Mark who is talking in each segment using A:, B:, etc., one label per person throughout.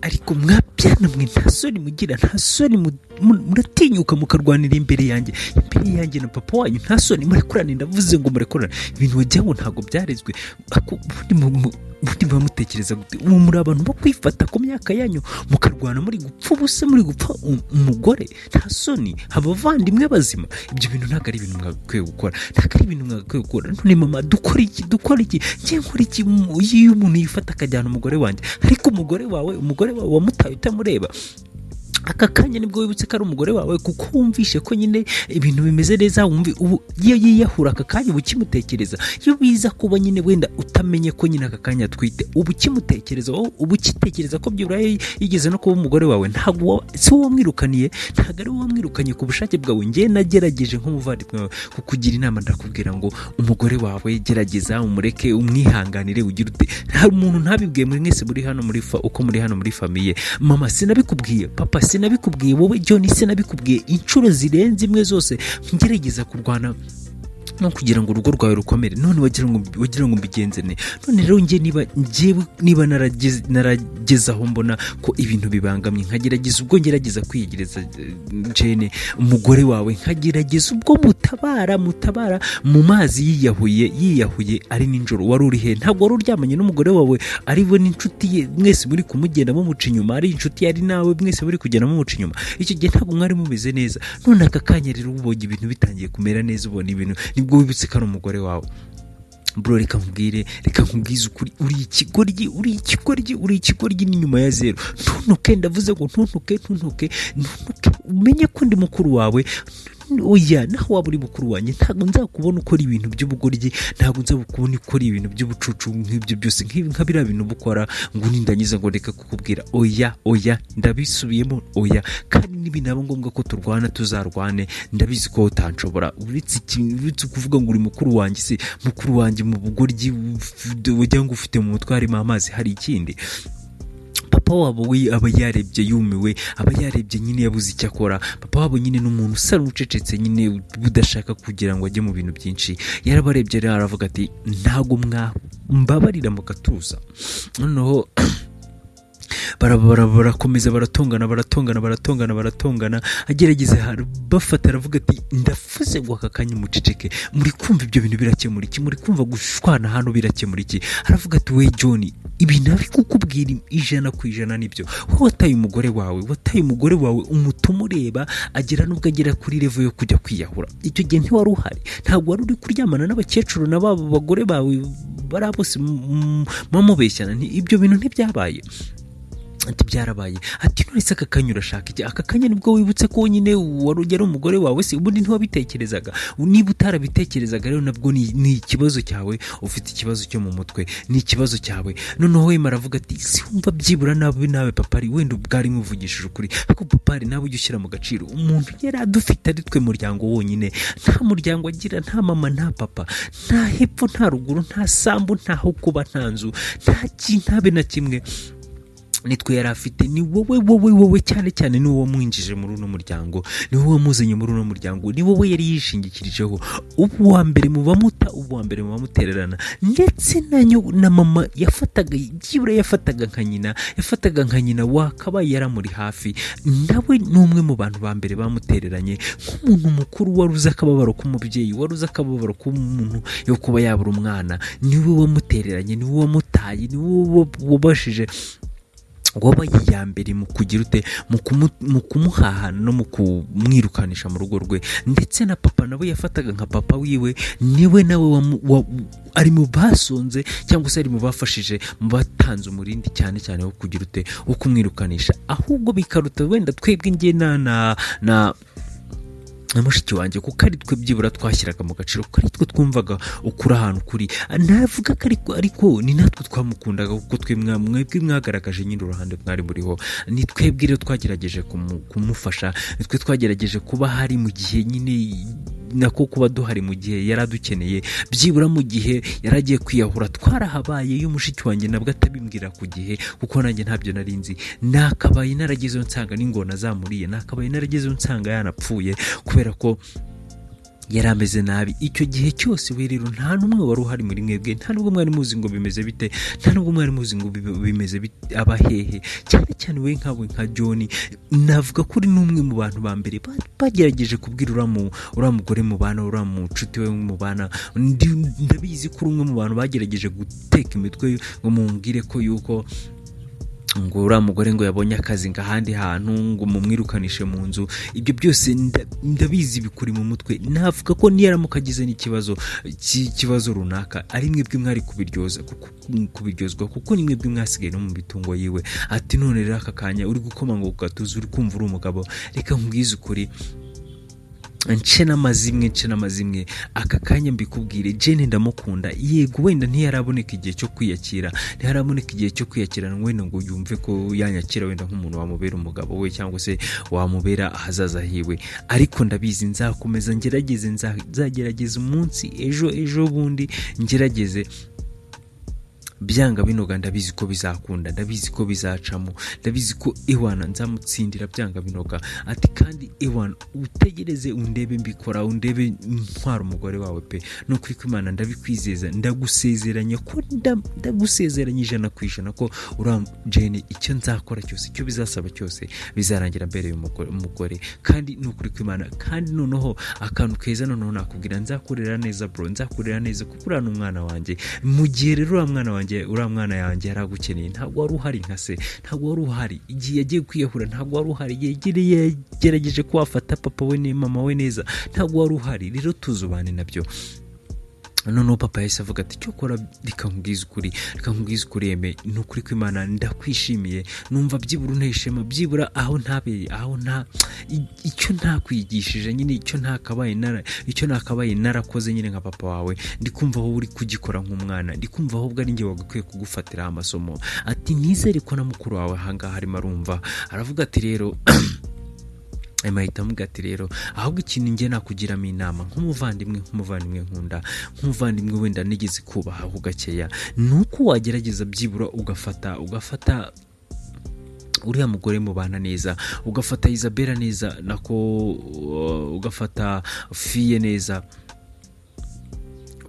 A: Ariko mwabyana mwe, nta soni mugira? Nta soni muratinyuka mukarwanira imbere yanjye na papa wanyu? Nta soni? Murekurane, ndavuze ngo murekurane. Ibintu wagira ngo ntabwo byarezwe. Ako ubundi muba mutekereza gute? Ubu muri abantu bo kwifata ku myaka yanyu mukarwana, muri gupfa ubusa, muri gupfa umugore? Nta soni? Abavandimwe bazima, ibyo bintu ntabwo ari ibintu mwagakwiye gukora, ntabwo ari ibintu mwagakwiye gukora. None mama, dukora iki? Dukora iki? Njye nkora iki iyo umuntu yifata akajyana umugore wanjye? Ariko umugore wawe wamutaye utamureba, aka kanya nibwo wibutse ko ari umugore wawe, kuko wumvishe ko nyine ibintu bimeze neza. Wumve ubu iyo yiyahura, aka kanya uba ukimutekereza. Iyo biza kuba nyine wenda utamenye ko nyine aka kanya atwite, uba ukimutekereza wowe, uba ukitekereza ko byibura yigeze no kuba umugore wawe. Ntabwo si wowe wamwirukaniye, ntabwo ari wowe wamwirukanye ku bushake bwawe. Njye nagerageje nk'umuvandimwe wawe kukugira inama, ndakubwira ngo umugore wawe gerageza umureke, umwihanganire, ugire ute. Hari umuntu ntabibwiye muri mwese muri hano muri uko muri hano muri famille? Mama sinabikubwiye, papa sinabikubwiye, wowe John sinabikubwiye. Inshuro zirenze imwe zose ngerageza kurwana no kugira ngo urugo rwawe rukomere, none wagira ngo mbigenze ne? None rero njye niba njyewe niba narageze aho mbona ko ibintu bibangamye, nkagerageza ubwo ngerageza kwiyegereza Jene umugore wawe, nkagerageza ubwo mutabara mu mazi yiyahuye ari nijoro, wari uri he? Ntabwo wari uryamanye n'umugore wawe, ari we n'inshuti ye, mwese muri kumugenda mumuca inyuma, ari inshuti ye ari nawe, mwese muri kugenda mumuca inyuma. Icyo gihe ntabwo mwari mumeze neza. None aka kanya rero ubonye ibintu bitangiye kumera neza, ubona ibintu, nibwo wibutse ko ari umugore wawe? Bro, reka nkubwire, reka nkubwize ukuri, uri ikigoryi, uri ikigoryi, uri ikigoryi n'inyuma ya zero. Ntuntuke, ndavuze ngo ntuntuke, ntuntuke, ntuntuke. Umenye ko ndi mukuru wawe. Oya, naho waba uri mukuru wanjye, ntabwo nzakubona ukora ibintu by'ubugoryi, ntabwo nzakubona ukora ibintu by'ubucucu nk'ibyo byose, nk'ibi nka biriya bintu uba ukora, ngo nindangiza ngo reka kukubwira. Oya, oya, ndabisubiyemo, oya. Kandi nibinaba ngombwa ko turwana, tuzarwane. Ndabizi ko utanshobora, uretse kuvuga ngo uri mukuru wanjye. Se mukuru wanjye mu bugoryi wagira ngo ufite mu mutwe harimo amazi, hari ikindi? Papa wabo we aba yarebye yumiwe, aba yarebye nyine yabuze icyo akora. Papa wabo nyine ni umuntu usa n'ucecetse nyine, udashaka kugira ngo ajye mu bintu byinshi. Yarabarebye rero aravuga ati: "Ntabwo mwambabarira mugatuza?" Noneho barakomeza baratongana, baratongana, baratongana, baratongana. Agerageza bafata, aravuga ati: "Ndavuze ngo aka kanya muceceke. Muri kumva ibyo bintu birakemura iki? Muri kumva gushwana hano birakemura iki?" Aravuga ati: "We John, ibi nabikukubwira 100% nibyo. Wowe wataye umugore wawe, wataye umugore wawe, umutuma ureba agera n'ubwo agera kuri level yo kujya kwiyahura. Icyo gihe ntiwari uhari? Ntabwo wari uri kuryamana n'abakecuru na babo bagore bawe bariya bose muba mubeshyana? Ibyo bintu ntibyabaye?" Ati: "Byarabaye." Ati: "None se aka kanya urashaka iki? Aka kanya nibwo wibutse ko nyine wari ugera umugore wawe? Se ubundi ntiwabitekerezaga? Niba utarabitekerezaga rero nabwo ni ikibazo cyawe, ufite ikibazo cyo mu mutwe, ni ikibazo cyawe." Noneho wema aravuga ati: "Si wumva byibura nawe papa ari wenda ubwari muvugishije ukuri, ariko papa ari nawe ujya ushyira mu gaciro. Umuntu yari adufite ari twe muryango wonyine, nta muryango agira, nta mama, nta papa, nta hepfo, nta ruguru, nta sambu, ntaho kuba, nta nzu, nta kintu habe na kimwe, nitwe yari afite. Ni wowe, wowe, wowe cyane cyane, ni wowe wamwinjije muri uno muryango, ni wowe wamuzanye muri uno muryango, ni wowe yari yishingikirijeho. Ubu wa mbere mu bamuta, ubu wa mbere mu bamutererana, ndetse na mama yafataga, byibura yafataga nka nyina, yafataga nka nyina wakabaye yaramuri hafi, nawe ni umwe mu bantu ba mbere bamutereranye. Nk'umuntu mukuru wari uzi akababaro k'umubyeyi, wari uzi akababaro k'umuntu yo kuba yabura umwana, niwe wamutereranye, niwe wamutaye, niwe wabashije, wabaye iya mbere mu kugira ute, mu kumuhahana no mu kumwirukanisha mu rugo rwe. Ndetse na papa nawe yafataga nka papa wiwe, niwe nawe ari mu basonze cyangwa se ari mu bafashije, mu batanze umurindi cyane cyane wo kugira ute, wo kumwirukanisha. Ahubwo bikaruta wenda twebwe, njye na mushiki wanjye, kuko ari twe byibura twashyiraga mu gaciro, kuko ari twe twumvaga ukuri ahantu kuri." Navuga ko ariko ni natwe twamukundaga, kuko twe mwebwe mwagaragaje nyine uruhande mwari muriho. Ni twebwe rero twagerageje kumufasha, ni twe twagerageje kuba hari mu gihe nyine, nako kuba duhari mu gihe yari adukeneye. Byibura mu gihe yari agiye kwiyahura twarahabaye. Iyo mushiki wanjye nabwo atabimbwira ku gihe, kuko nanjye ntabyo nari nzi, nakabaye naragezeyo nsanga n'ingona zamuriye, nakabaye naragezeyo nsanga yanapfuye, kubera ko Yari ameze nabi icyo gihe cyose. We rero nta n'umwe wari uhari muri mwebwe, nta n'ubwo mwari muzi ngo bimeze bite, nta n'ubwo mwari muzi ngo bimeze bite, aba hehe. Cyane cyane we nkawe nka John, navuga ko uri n'umwe mu bantu ba mbere bagerageje kubwira uriya mugore mubana, uriya mucuti we mubana. Ndabizi ko uri umwe mu bantu bagerageje guteka imitwe ngo mumubwire ko yuko ngo uriya mugore ngo yabonye akazi ngo ahandi hantu, ngo mumwirukanishe mu nzu. Ibyo byose ndabizi bikuri mu mutwe. Navuga ko niyaramuka agize n'ikibazo cy'ikibazo runaka, ari mwebwe mwari kubiryoza, kuko kubiryozwa, kuko ni mwebwe mwasigaye no mu mitungo yiwe. Ati: "None rero aka kanya uri gukoma ngo ku gatuza, uri kumva uri umugabo. Reka nkubwize ukuri, nce n'amazimwe, nce n'amazimwe aka kanya mbikubwire: Jane ndamukunda. Yego, wenda ntiyaraboneka igihe cyo kwiyakira, ntiharaboneka igihe cyo kwiyakira wenda ngo yumve ko yanyakira wenda nk'umuntu wamubera umugabo we cyangwa se wamubera ahazaza hiwe, ariko ndabizi nzakomeza ngerageze, nzagerageza umunsi ejo, ejo bundi ngerageze byanga binoga. Ndabizi ko bizakunda, ndabizi ko bizacamo, ndabizi ko ewana nzamutsindira byanga binoga." Ati: "Kandi ewana utegereze undebe mbikora, undebe ntwara umugore wawe pe. Ni ukuri kw'Imana, ndabikwizeza, ndagusezeranya ko ndagusezeranya 100% ko uriya Jane, icyo nzakora cyose, icyo bizasaba cyose, bizarangira mbereye umugore. Kandi ni ukuri kw'Imana, kandi noneho akantu keza, noneho nakubwira, nzakurera neza bro, nzakurera neza, kuko uriya ni umwana wanjye. Mu gihe rero uriya mwana wanjye, uriya mwana yanjye yari agukeneye, ntabwo wari uhari nka se, ntabwo wari uhari. Igihe yagiye kwiyahura, ntabwo wari uhari. Igihe yagerageje ko wafata papa we ni mama we neza, ntabwo wari uhari. Rero tuzubane nabyo." Noneho papa yahise avuga ati: "Cyokora reka nkubwize ukuri, reka nkubwize ukuri yeme, ni ukuri kw'Imana ndakwishimiye. Numva byibura unteye ishema, byibura aho ntabeye, aho nta icyo ntakwigishije nyine, icyo nakabaye narakoze nyine nka papa wawe, ndi kumva aho uri kugikora nk'umwana. Ndi kumva ahubwo ari njye wagakwiye kugufatiraho amasomo." Ati: "Nizere ko na mukuru wawe ahangaha arimo arumva." Aravuga ati rero, Emma ahita amubwira ati: "Rero ahubwo ikintu njye nakugiramo inama nk'umuvandimwe, nk'umuvandimwe nkunda, nk'umuvandimwe wenda nigeze kubaha ho gakeya, ni uko wagerageza byibura ugafata uriya mugore mubana neza, ugafata Isabella neza, nako ugafata Fiye neza,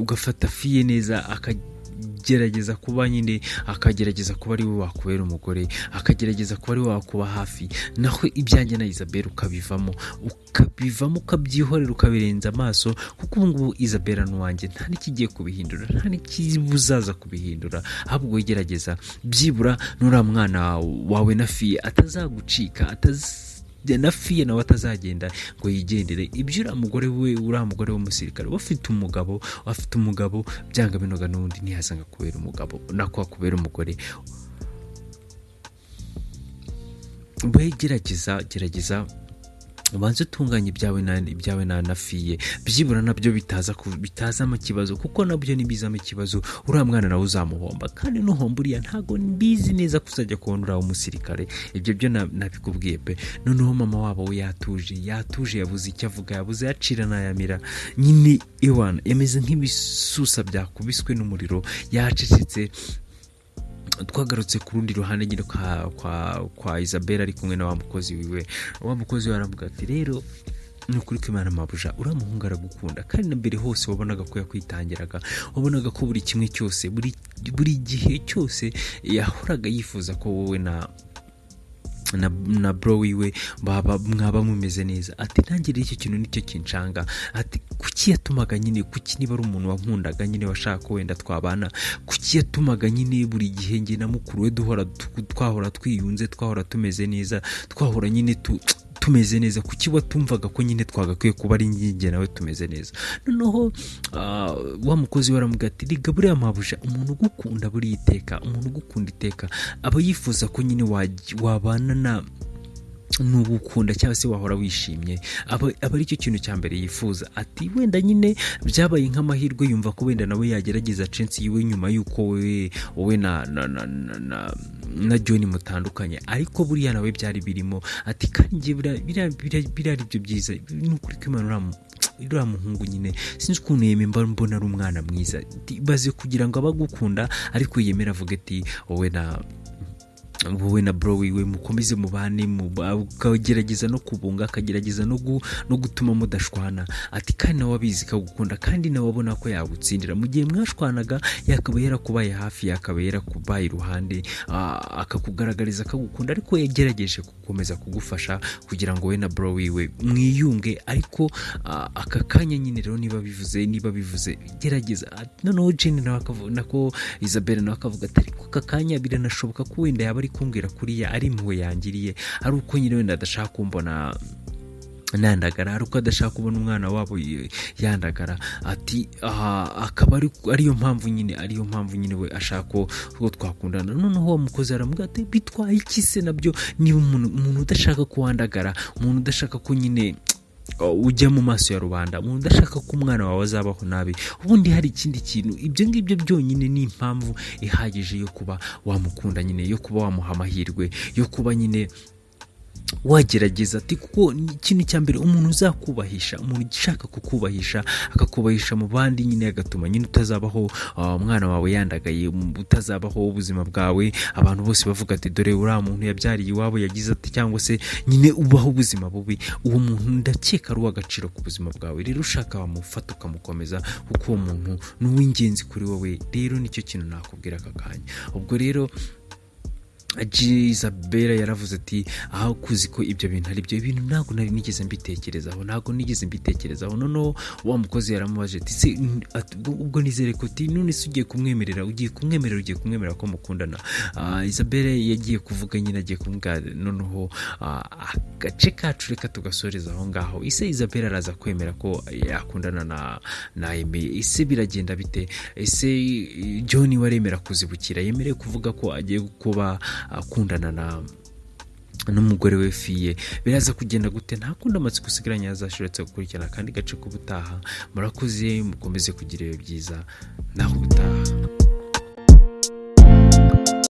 A: ugafata Fiye neza, akagerageza kuba nyine, akagerageza kuba ari we wakubera umugore, akagerageza kuba ari we wakuba hafi. Naho ibyanjye na Isabella ukabivamo, ukabivamo, ukabyihorera, ukabirenza amaso, kuko ubu ngubu Isabella ni uwanjye, nta n'ikigiye kubihindura, nta n'ikibuzaza kubihindura. Ahubwo wigerageza byibura n'uriya mwana wawe na Fiye atazagucika, na Fiye nawe atazagenda ngo yigendere. Ibyo uriya mugore we, uriya mugore w'umusirikare, afite umugabo, afite umugabo, byanga binoga n'ubundi ntiyazanga kubera umugabo, nako akubera umugore. We gerageza, gerageza ubanze utunganye ibyawe na Fiye, byibura nabyo bitaza bitazamo ikibazo, kuko nabyo nibizamo ikibazo uriya mwana nawe uzamuhomba. Kandi nuhomba uriya, ntabwo mbizi neza ko uzajya kubona uriya w'umusirikare. Ibyo byo nabikubwiye pe." Noneho mama wabo we yatuje, yatuje, yabuze icyo avuga, yabuze yacira n'ayamira nyine. Iwana yameze nk'ibisusa byakubiswe n'umuriro, yacecetse. Twagarutse ku rundi ruhande nyine kwa Isabella, ari kumwe na wa mukozi wiwe. Wa mukozi we aramuga ati: "Rero ni ukuri ko Imana, mabuja, uriya muhungu aragukunda, kandi na mbere hose wabonaga ko yakwitangiraga, wabonaga ko buri kimwe cyose, buri gihe cyose yahoraga yifuza ko wowe na bro wiwe baba mwaba mumeze neza." Ati: "Nanjye rero icyo kintu nicyo kinshanga." Ati: "Kuki yatumaga nyine, kuki niba ari umuntu wankundaga nyine, washaka ko wenda twabana, kuki yatumaga nyine buri gihe njye na mukuru we duhora twahora twiyunze, twahora tumeze neza, twahora nyine tumeze neza? Kuki watumvaga ko nyine twagakwiye kuba ari njye nawe tumeze neza?" Noneho wa mukozi we aramubwira ati: "Rega buriya mabuja, umuntu ugukunda buriya iteka, umuntu ugukunda iteka aba yifuza ko nyine wabana na n'ugukunda cyangwa se wahora wishimye, aba ari cyo kintu cya mbere yifuza." Ati: "Wenda nyine byabaye nk'amahirwe, yumva ko wenda nawe yagerageza chance yiwe nyuma y'uko wowe na John mutandukanye, ariko buriya nawe byari birimo." Ati: "Kandi njye biriya ari byo byiza. Ni ukuri ko Imana, uriya muhungu nyine sinzi ukuntu yemeye, mba mbona ari umwana mwiza. Baze kugira ngo abagukunda, ariko yemera avuga ati wowe na Wowe na bro wiwe mukomeze mubane, akagerageza no kubunga, akagerageza no gutuma mudashwana. Ati kandi nawe abizi kagukunda, kandi nawe abona ko yagutsindira. Mu gihe mwashwanaga yakaba yarakubaye hafi, yakaba yarakubaye iruhande, akakugaragariza akagukunda, ariko yagerageje gukomeza kugufasha kugira ngo we na bro wiwe mwiyunge. Ariko aka kanya nyine rero niba bivuze gerageza. Noneho Jane nawe akavuga, nako Isabelle nawe akavuga ati ariko aka kanya biranashoboka ko wenda yaba ari kumbwira kuriya ari impuhwe yangiriye, ari uko nyine wenda adashaka kumbona nandagara, ari uko adashaka kubona umwana wabo yandagara. Ati aha akaba ariyo mpamvu nyine, ariyo mpamvu nyine we ashaka ko twakundana. Noneho uwo mukozi aramubwira ati bitwaye iki se nabyo, niba umuntu udashaka ko wandagara, umuntu udashaka ko nyine ujya mu maso ya rubanda, umuntu udashaka ko umwana wawe azabaho nabi, ubundi hari ikindi kintu? Ibyo ngibyo byonyine ni impamvu ihagije yo kuba wamukunda nyine, yo kuba wamuha amahirwe, yo kuba nyine wagerageza. Ati kuko ni ikintu cya mbere, umuntu uzakubahisha, umuntu ushaka kukubahisha, akakubahisha mu bandi nyine, agatuma nyine utazabaho umwana wawe yandagaye, utazabaho ubuzima bwawe abantu bose bavuga ati dore uriya muntu yabyariye iwabo, yagize ati, cyangwa se nyine ubaho ubuzima bubi. Uwo muntu ndakeka ari uw'agaciro ku buzima bwawe. Rero ushaka wamufata ukamukomeza, kuko uwo muntu ni uw'ingenzi kuri wowe. Rero nicyo kintu nakubwira aka kanya. Ubwo rero Isabella yaravuze ati aho kuzi ko ibyo bintu ari byo, ibintu ntabwo nari nigeze mbitekerezaho, ntabwo nigeze mbitekerezaho. Noneho wa mukozi yaramubaje ati se ubwo nizere ko ati none se ugiye kumwemerera, ugiye kumwemerera ko mukundana? Isabella yagiye kuvuga nyine, agiye kumubwira. Noneho agace kacu reka tugasoreza aho ngaho. Ise Isabella araza kwemera ko yakundana na Aime? Ese biragenda bite? Ese John waremera kuzibukira, yemereye kuvuga ko agiye kuba akundana na n'umugore we Fiye? Biraza kugenda gute? Nta kundi, amatsiko usigaranye yazashiretse gukurikirana akandi gace k'ubutaha. Murakoze, mukomeze kugira ibihe byiza, naho ubutaha.